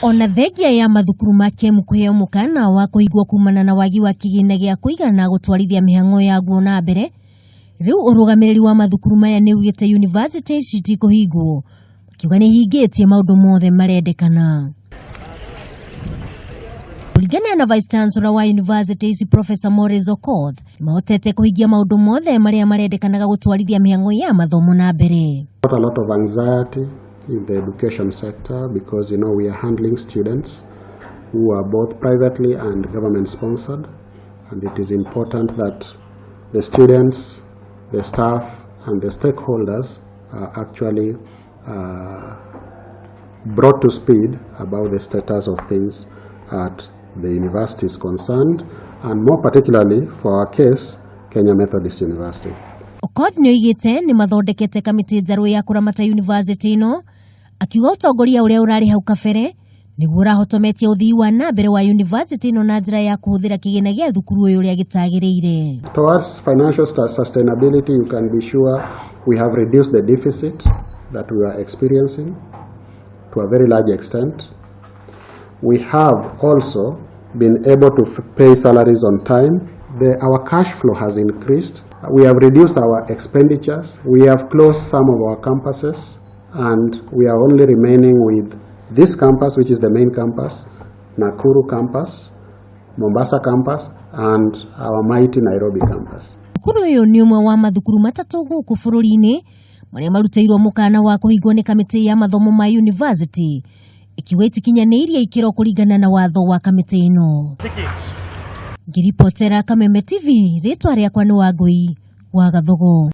Ona thengia ya mathukuru ma KEMU kũheo mũkana wa kũhingwo kumana na wagi wa kĩgĩna gĩa kũigana gũtwarithia mĩhang'o yaguo na mbere, rĩu ũrũgamĩrĩri wa mathukuru maya nĩ ugĩte university ici tikũhingwo, makiuga nĩ ihingĩtie maũndũ mothe marendekana. Kũringana na Vice Chancellor wa University ici Professor Maurice Okoth, mahotete kũhingia maũndũ mothe marĩa marendekanaga gũtwarithia mĩhang'o ya mathomo na mbere. Got a lot of anxiety in the education sector because we are handling students who are both privately and government sponsored, and it is important that the students, the staff and the stakeholders are actually brought to speed about the status of things at the universities concerned, and more particularly for our case, Kenya Methodist University. Okoth nĩ oigĩte nĩ mathondekete kamĩtĩ njerũ ya kũramata university ĩno, akiuga ũtongoria ũrĩa ũrarĩ hau kabere nĩguo ũrahotometie ũthii wa na mbere wa university ĩno na njĩra ya kũhũthĩra kĩgĩna gĩa thukuru ũyũ ũrĩa gĩtagĩrĩire. Towards financial sustainability, you can be sure we have reduced the deficit that we are experiencing to a very large extent. We have also been able to pay salaries on time. Our cash flow has increased. We have reduced our expenditures. We have closed some of our campuses, and we are only remaining with this campus, which is the main campus, Nakuru campus, Mombasa campus, and our mighty Nairobi campus. Thukuru ũyũ nĩ ũmwe wa mathukuru matatũ gũkũ bũrũri-inĩ marĩa marutĩirwo mũkana wa kũhingwo nĩ kamĩtĩ ya mathomo ma university, ikiuga itikinyanĩirie ikĩro kũringana na watho wa kamĩtĩ ĩno. Ngĩribotera Kameme TV, rĩtwa rĩakwa nĩ Wangũi wa Gathogo.